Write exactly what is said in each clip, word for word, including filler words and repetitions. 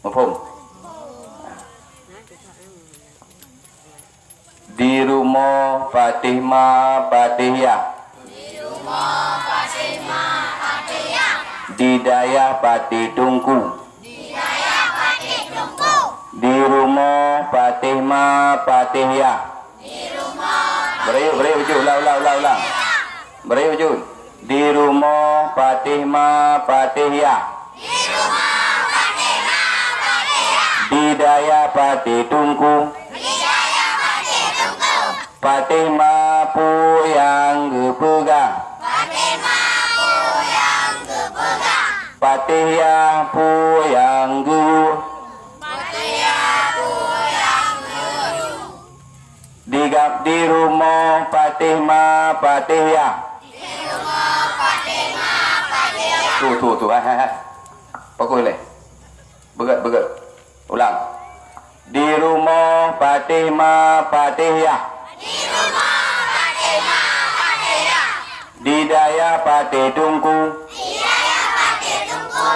Muphom? Di rumoh Patih Ma, Patih Yah. Di rumoh Patih Ma, Patih Yah. Di dayah Patih Teungku. Di dayah Patih Teungku. Di rumoh Patih Ma, Patih Yah. Di rumoh Patih Ma, Patih Yah. Beri, beri uju, ulang, ulang, ulang, ulang. Beri uju. Di rumoh Patih Ma, Patih Yah. Di rumoh Patih Ma, Patih Yah. Di dayah Patih Teungku. Di dayah Patih Teungku. Patih Ma peue nyang geupeugah? Patih Ma peue nyang geupeugah? Patih Yah peue nyang geuyue? Patih Yah peue nyang geuyue? Di gab di rumoh Patih Ma, Patih Yah. Di rumoh Patih Ma, Patih Yah. Tu, tu, tu. Hai, hai, hai. Fokus leh. Beugét, beugét. Ulang. Di rumoh Patih Ma, Patih Yah. Di rumoh Patih Ma, Patih Yah. Di dayah Patih Teungku. Di dayah Patih Teungku.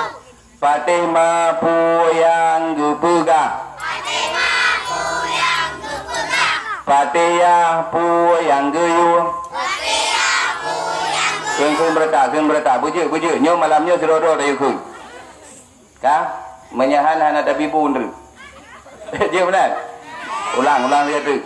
Patih Ma peue nyang geupeugah? Patih Ma peue nyang geupeugah? Patih Yah peue nyang geuyue? Patih Yah peue nyang geuyue? Kheun, kheun beurata, kheun beurata. Beujeuet, beujeuet. Nyoe malam nyoe sidroe-droe tayue kheun. Ka? Meunyoe han hana tabi bu treuk. Jeuet meunan? Ulang, ulang lagèe treuk.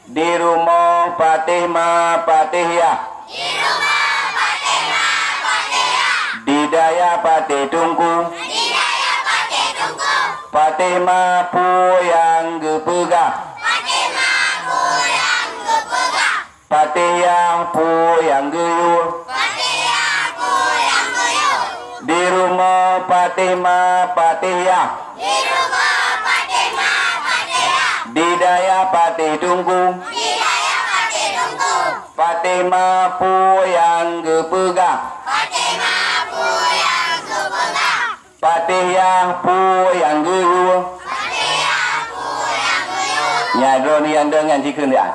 Di rumoh Patih Ma, Patih Yah. Di rumoh Patih Ma, Patih Yah. Di dayah Patih Teungku. Di dayah Patih Teungku. Patih Ma peue nyang geupeugah? Patih Ma peue nyang geupeugah? Patih Yah peue nyang geuyue? Patih Yah peue nyang geuyue? Di rumoh Patih Ma, Patih Yah. Di rumoh Patih Ma, Patih Yah. Di dayah Patih Teungku. Di dayah Patih Teungku. Patih Ma peue nyang geupeugah? Patih Ma peue nyang geupeugah? Patih Yah peue nyang geuyue? Patih Yah peue nyang geuyue? Nyan droeneuh nyang dong nyan jikheun dia.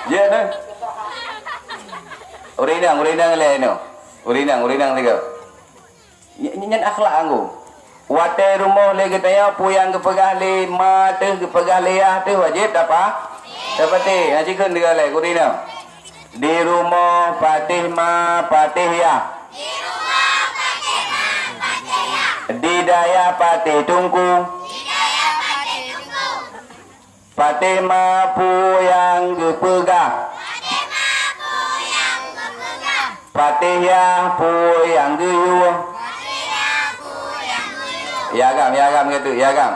Jeuet nyoe. Ureueng inong, ureueng inong lé nyoe. Ureueng inong, ureueng inong sigoe. Ny-, ny-, nyan akhlak anggô. Watèe rumoh lé geutanyoe, peue nyang geupeugah lé ma teuh, geupeugah lé yah teuh, wajéb tapa-, tapatéh. Nyan jikheun dia lé ureueng inong. Di rumoh Patih Ma, Patih Yah. Di rumoh Patih Ma, Patih Yah. Di dayah Patih Teungku. Di dayah Patih Teungku. Patih Ma peue nyang geupeugah? Patih Ma peue nyang geupeugah? Patih Yah peue nyang geuyue? Patih Yah peue nyang geuyue? Ya agam, ya agam, keu teuk, ya agam.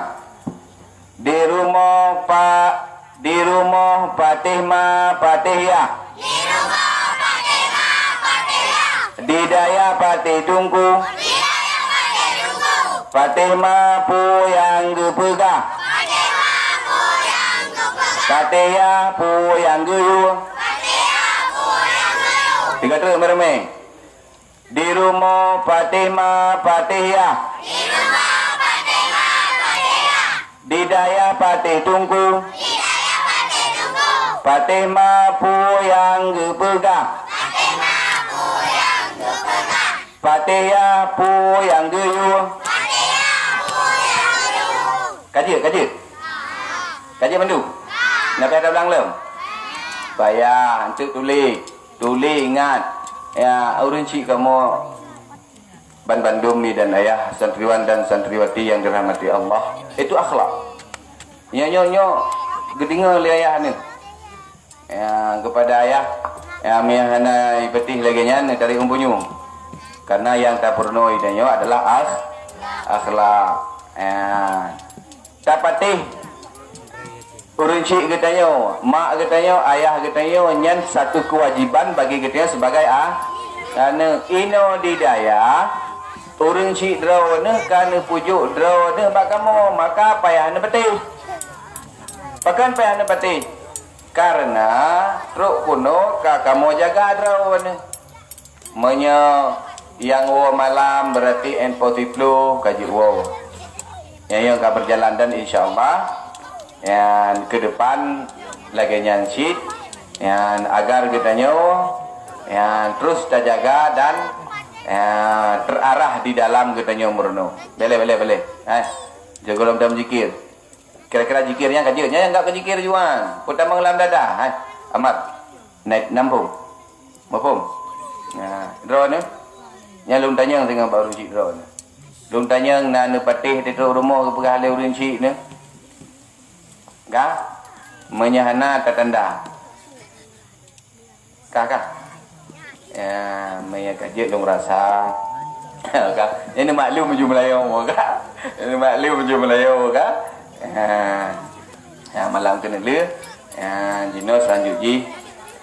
Di rumoh Pa-, di rumoh Patih Ma, Patih Yah. Di rumoh Patih Ma, Patih Yah. Di dayah Patih Teungku. Di dayah Patih Teungku. Patih Ma peue nyang geupeugah? Patih Ma peue nyang geupeugah? Patih Yah peue nyang geuyue? Patih Yah peue nyang geuyue? Tiga terus, ramé-ramé. Di rumoh Patih Ma, Patih Yah. Di rumoh Patih Ma, Patih Yah. Di dayah Patih Teungku. Di dayah Patih Teungku. Patih Ma peue nyang geupeugah? Patih Ma peue nyang geupeugah? Patih Yah peue nyang geuyue? Patih Yah peue nyang geuyue? Ka jeuet, ka jeuet? Ka jeuet mandum? Na payah tablang lom? Payah, eunteuk tuléh. Tuléh ingat, ya, ureueng chik kamoe ban bandum mi dan ayah, santriwan dan santriwati yang dirahmati Allah, itu akhlak. Nyoe, nyoe, nyoe geudeungoe lé ayah neuh. Ya, kepada ayah, ya, meunyo hana ipeutih lagèe nyan, tarék umpunu. Karena yang tapeurunoe tanyoe adalah akh-, akhlak. Ya. Tapatéh ureueng chik geutanyoe, mak geutanyoe, ayah geutanyoe, nyan satu kewajiban bagi geutanyoe sebagai a-, aneuk. Inoe di dayah, ureueng chik droeneuh ka neupujuk droeneuh bak kamoe, maka payah neupatéh. Pakon payah neupatéh? Karena trok keunoe ka kamoe jaga droeneuh. Meunyoe nyang woe malam, berarti info siploh ka jeuet woe. Nyang, nyang ka berjalan dan insya Allah, nyan ke depan lagèe nyan cit, nyan agar geutanyoe, nyan terus tajaga dan Ya, terarah di dalam geutanyoe meurunoe. Boleh, boleh, boleh. Eh, sigohlom tameuzikir. Kira-kira zikir nyang ka jeuet, nyang anggap keu zikir juan. Peutamong lam dada, hai. Amat. Naik nampung. Muphom? Nah, droeneuh. Nyan lôn tanyong singoh bak ureueng chik droeneuh. Lôn tanyong na neupatéh di trok rumoh geupeugah lé ureueng chik nyoe. Ka? Meunyoe hana tatanda. Ka, ka. Ya, meunyoe ka jeuet lôn rasa. Ka. Ini maklum ju meulayeue ka. Ini maklum ju meulayeue ka. Ya. Ya, malam keuneuk lheueh. Ya, jinoe selanjut jih.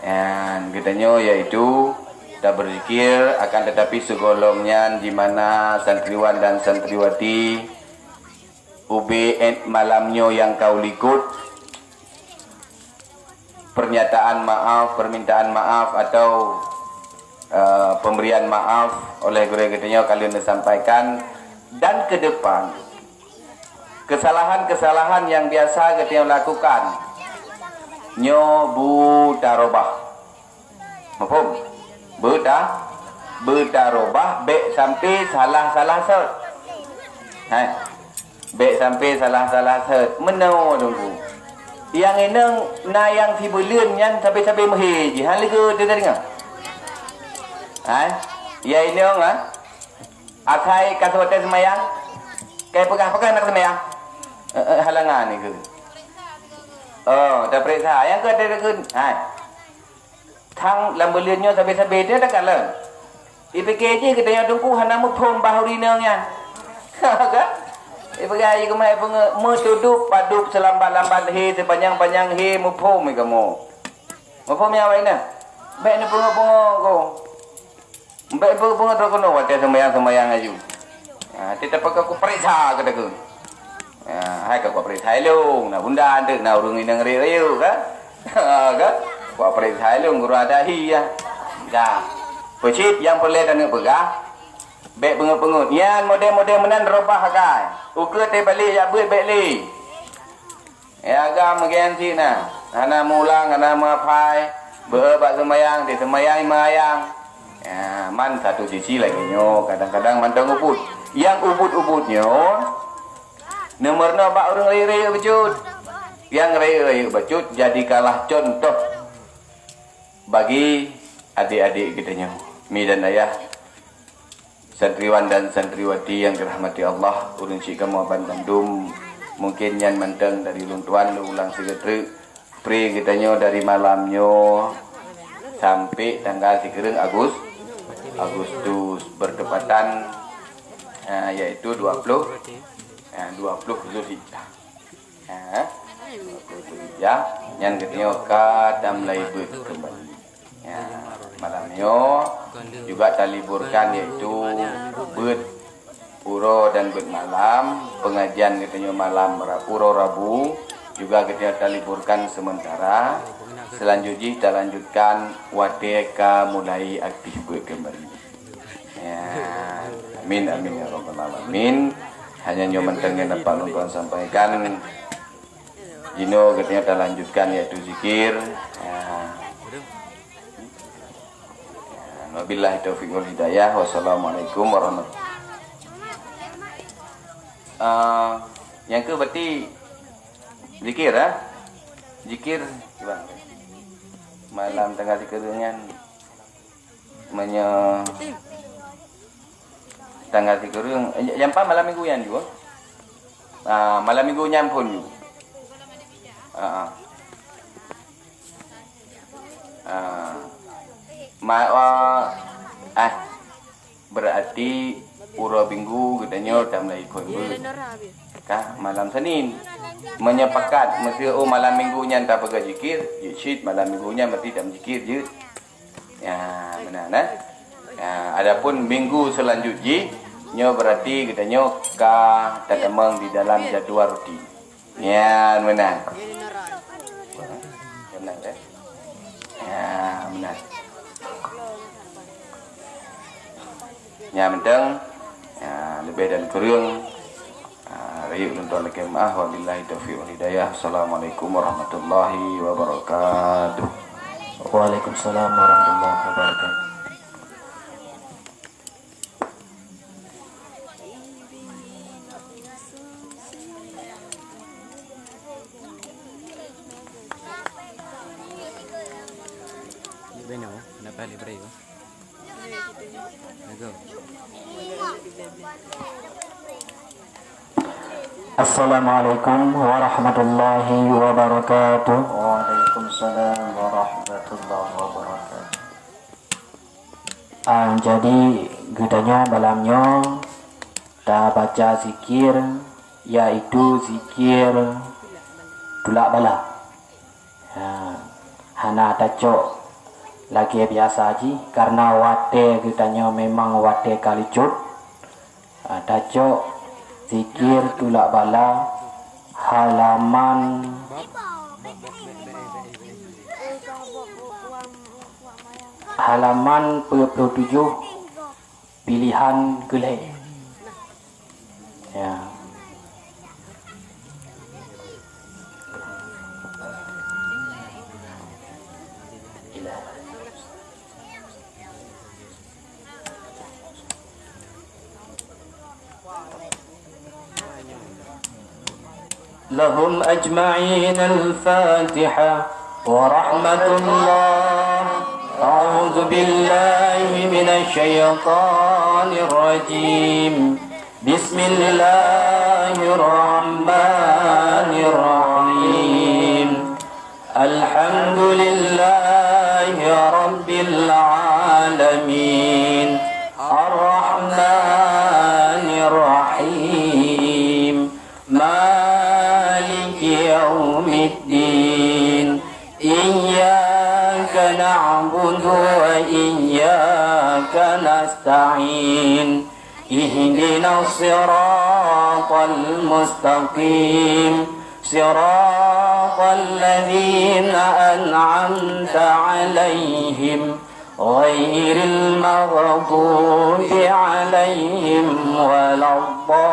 Ya, geutanyoe yaitu tabeuzikir, akan tetapi sigohlom nyan di mana santriwan dan santriwati ubé malam nyoe nyang ka u likot, pernyataan maaf, permintaan maaf atau, eh, pemberian maaf oleh gurée geutanyoe ka lheueh neusampaikan, dan ke depan kesalahan-kesalahan yang biasa geutanyoe lakukan nyoe beutarobah. Muphom? Beuta, beutarobah bék sampai salah-salah sot. Hai. Bék sampai salah-salah sot. Meunoe Teungku. Nyang inong na nyang sibuleuen nyan sabe-sabe meuhé jih. Han leugo teudeungoe. Hai. Ya inong ah. Asai ka seutôt seumayang. Kai peugah-peugah nak seumayang. Eh, eh, halangan ni ke? Oh, tapeuriksa. Nyang keu teudeungoe. Hai. Thang lam buleuen nyoe sabe-sabe teuh takalon. Ipike jih geutanyoe Teungku hana muphom bah ureueng inong nyan. Ka? Ipeugah jih keumae peungeut meutudôk padub seulambat-lambat hé, seupanjang-panjang hé muphom kamoe. Muphom nyang awak inong? Bék neupeungeut-peungeut ko. Bék neupeungeut-peungeut droe keunoe watée seumayang-seumayang aju. Ha, teutab ka kupeuriksa keu takheun. Ya, hai ka kupeuriksa ilong, na bunda deuek na ureueng inong rayeuk-rayeuk kan? Kan? Kupeuriksa ilong guru adahi ya. Dah. Peucit nyang peureulée taneuk peugah, bék peungeut-peungeut. Nyan model-model meunan robah akai. Ukeue teubalek jak beuet bék lé. Ya agam meugian cit na. Hana meulang, hana meuhafai. Beu bak seumayang, di seumayang meuyang. Ya, man satu sisi lagée nyoe, kadang-kadang mantong ubut. Nyang ubut-ubut nyoe Neumeurunoe bak ureuëng rayeuk-rayeuk bacut. Nyang rayeuk-rayeuk bacut jadikanlah contoh bagi adik-adik geutanyoe, mi dan ayah, santriwan dan santriwati nyang dirahmati Allah, ureuëng syik kamoe banmandum. Mungkin nyan mantong dari ulôn tuan, lôn ulang sigoe treuk. Pri geutanyoe dari malam nyoe sampai tanggal sikureueng Agus-, Agustus bertepatan, ah, yaitu dua puluh, ah, dua puluh Zulhijjah. Ah, dua puluh Zulhijjah, nyan geutanyoe ka tamulai beuet kembali. Ya, malam nyoe juga taliburkan, yaitu beuet uroe dan beuet malam, pengajian geutanyoe malam ra-, uroe Rabu juga geutanyoe taliburkan sementara. Selanjut jih talanjutkan watée ka mulai aktif beuet kembali. Ya, amin, amin ya rabbal alamin. Hanya nyoe mantong nyang dapat lôn sampaikan. Jinoe geutanyoe talanjutkan yaitu zikir. Ya. Wabillahi taufiq wal hidayah. Wassalamualaikum warahmatullahi. Ah, nyang keu berarti zikir, ah? Zikir, bang. Malam tanggal sikureueng nyan, meunyoe tanggal sikureueng, eh, nyang pat malam minggu nyan jua. Ah, malam minggu nyan phon jua. Ah, ah. Ah, ma-, wa-, ah, berarti uroe minggu geutanyoe tamulai phon beuet. Ka malam Senin. Meunyoe pakat, meuseu, oh, malam minggu nyan tapeugah zikir, jeuet cit malam minggu nyan berarti tameujiker jeuet. Ya, meunan, eh. Ya, adapun minggu selanjut jih, nyoe berarti geutanyoe ka tatamong di dalam jadual rutin. Nyan meunan. Meunan, eh. Ya, meunan. Nyan mantong. Ya, leubeh dan kureueng, ah, rayeuk lôn tuan lakée meu'ah. Wabillahi taufiq wal hidayah. Assalamualaikum warahmatullahi wabarakatuh. Waalaikumsalam warahmatullahi wabarakatuh. Assalamualaikum warahmatullahi wabarakatuh. Waalaikumsalam warahmatullahi wabarakatuh. Ah, jadi geutanyoe malam nyoe tabaca zikir, yaitu zikir tulak bala. Ha, hana tacok lagée biasa jih, karena watée geutanyoe memang watée ka leucot. Ha, tacok zikir tulak bala halaman, halaman peuet ploh tujoh, pilihan keulhée. Ya. لهم أجمعين الفاتحة ورحمة الله. أعوذ بالله من الشيطان الرجيم. بسم الله الرحمن الرحيم. الحمد لله رب العالمين. الرحمن الرحيم. مالك يوم الدين. إياك نعبد وإياك نستعين. اهدنا الصراط المستقيم. صراط الذين أنعمت عليهم غير المغضوب عليهم ولا الضالين.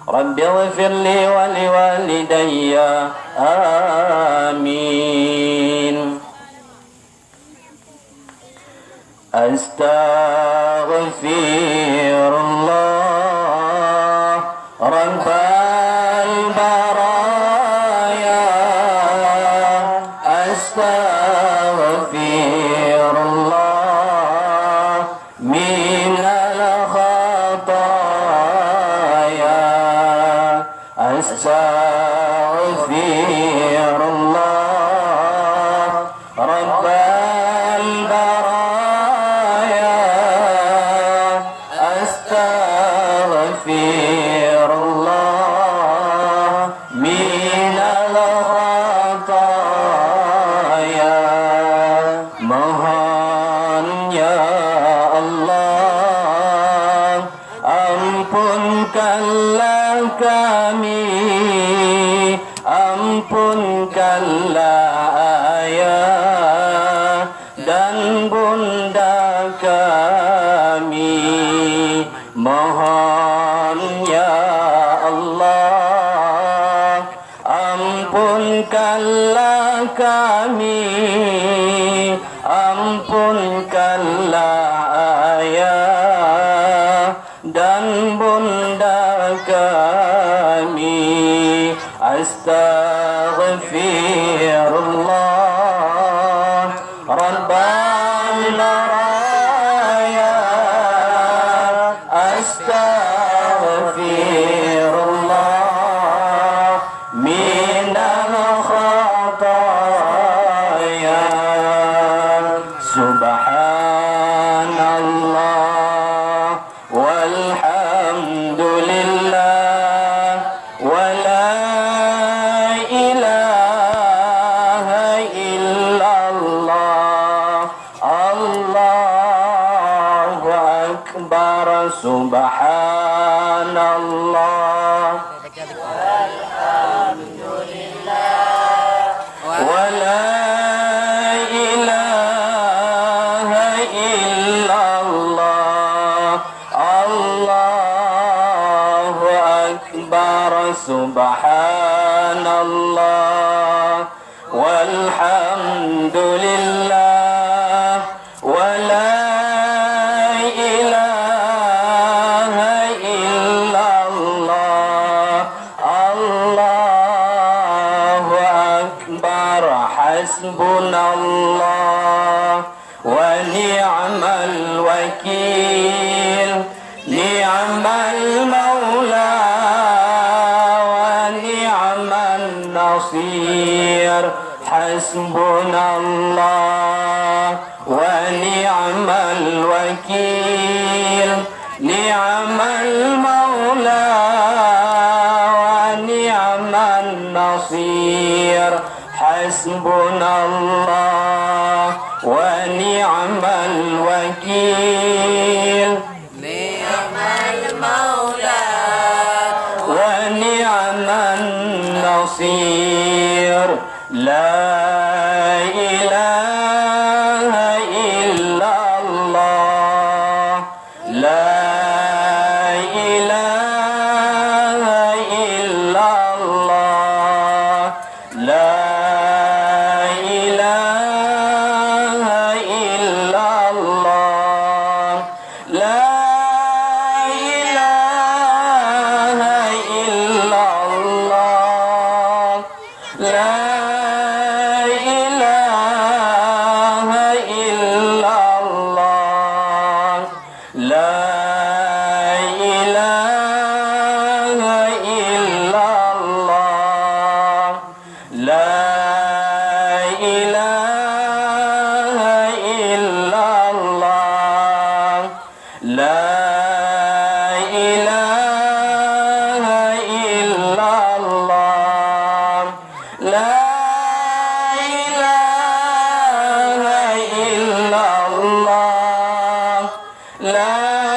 رب اغفر لي ولوالدي. آمين. أستغفر الله رب البرايا. أستغفر الله من الخطايا. أستغفر الله رب البرايا. أستغفر الله من الخطايا. Mohon, ya Allah, ampunkanlah kami, ampunkanlah ayah dan bunda kami. Mohon, ya Allah, ampunkanlah kami, ampunkanlah ayah dan bunda kami. Astaghfirullah Rabbal baraya. Astaghfirullah minal khataya. Subhanallah. Walhamdulillah, wa la ilaha illallah, Allahu akbar, subhanallah. Wa la ilaha illallah, Allahu akbar, subhanallah, walhamdulillah, wa la ilaha illallah. الوكيل، نعم المولى ونعم النصير، حسبنا الله ونعم الوكيل، نعم المولى ونعم النصير، حسبنا الله ونعم الوكيل، نعم المولى ونعم النصير، لا إله إلا الله، لا إله إلا الله، لا إله إلا الله، لا إله إلا الله، لا إله إلا الله، لا إله إلا الله، لا إله إلا الله، لا إله إلا الله، لا إله إلا الله، لا